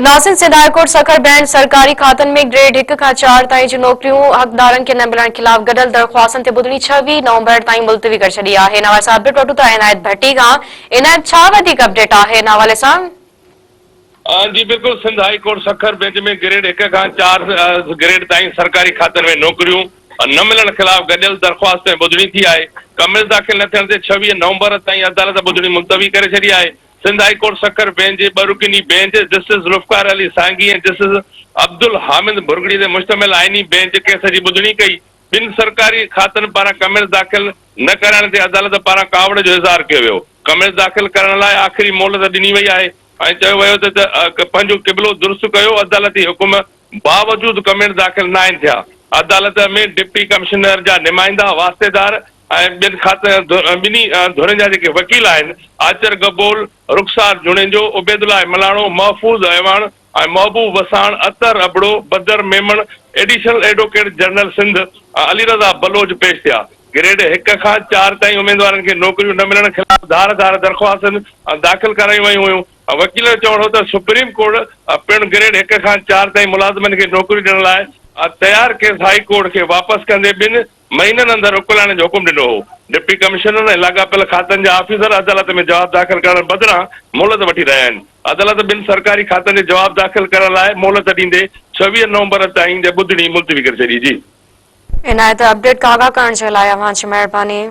ناظرين Sindh high court Sukkur bench سرڪاري کاتن ۾ گريڊ هڪ کان چار تائين جون نوڪريون حقدارن کي نه ملڻ خلاف گڏيل درخواستن تي ٻڌڻي 26 نومبر تائين ملتوي ڪري ڇڏي آهي. ان حوالي سان اپڊيٽ وٺون ٿا عنايت ڀٽي کان. عنايت ڇا وڌيڪ اپڊيٽ آهي ان حوالي سان؟ جي بلڪل Sindh high court Sukkur bench ۾ grade هڪ کان چار گريڊ تائين سرڪاري کاتن ۾ نوڪريون نه ملڻ خلاف گڏيل درخواست تي ٻڌڻي ٿي آهي. ڪميز داخل نه ٿيڻ تي 26 نومبر تائين عدالت ٻڌڻي ملتوي ڪري ڇڏي آهي. Sindh high court Sukkur bench جي ٻه رڪني bench justice Zulfiqar Ali Sangi ۽ justice Abdul Hamid Bhurgri تي مشتمل آئيني بينچ ڪيس جي ٻڌڻي ڪئي. ٻن سرڪاري کاتن پاران ڪمينٽس داخل نه ڪرائڻ تي عدالت پاران ڪاوڙ جو اظهار ڪيو ويو. ڪمينٽس داخل ڪرڻ لاء آخري مهلت ڏني وئي آهي ۽ چيو ويو ته پنهنجو قبلو درست ڪيو، عدالتي حڪم باوجود ڪمينٽ داخل ناهن ٿيا. عدالت ۾ ڊپٽي ڪمشنر جا نمائندا، واسطيدار ۽ ٻين کاتن ٻنهي ڌرين جا جيڪي وڪيل آهن آچر گبول، رخسار جوڻيجو، عبيدالله ملاڻو، محفوظ Awan ۽ Mehboob Wassan, Athar Abro, Badar Memon, additional advocate general Sindh Ali Raza Baloch پيش ٿيا. گريڊ هڪ کان چار تائين اميدوارن کي نوڪريون نه ملڻ خلاف ڌار ڌار درخواستن داخل ڪرايون ويون هيون. وڪيل جو چوڻ هو ته سپريم ڪورٽ پڻ گريڊ هڪ کان چار تائين ملازمن کي نوڪريون ڏيڻ لاء تيار ڪيس هائي ڪورٽ کي واپس ڪندي ٻن مهينن اندر اڪلائڻ جو حڪم ڏنو هو. ڊپٽي ڪمشنر ۽ لاڳاپيل کاتن جا آفيسر عدالت ۾ جواب داخل ڪرڻ بدران مهلت وٺي رهيا آهن. عدالت ٻن سرڪاري کاتن جي جواب داخل ڪرڻ لاء مهلت ڏيندي 26 نومبر تائين جي ٻڌڻي ملتوي ڪري ڇڏي. جي. عنايت اپڊيٽ کان آگاهه ڪرڻ جي لاء اوهان جي مهرباني.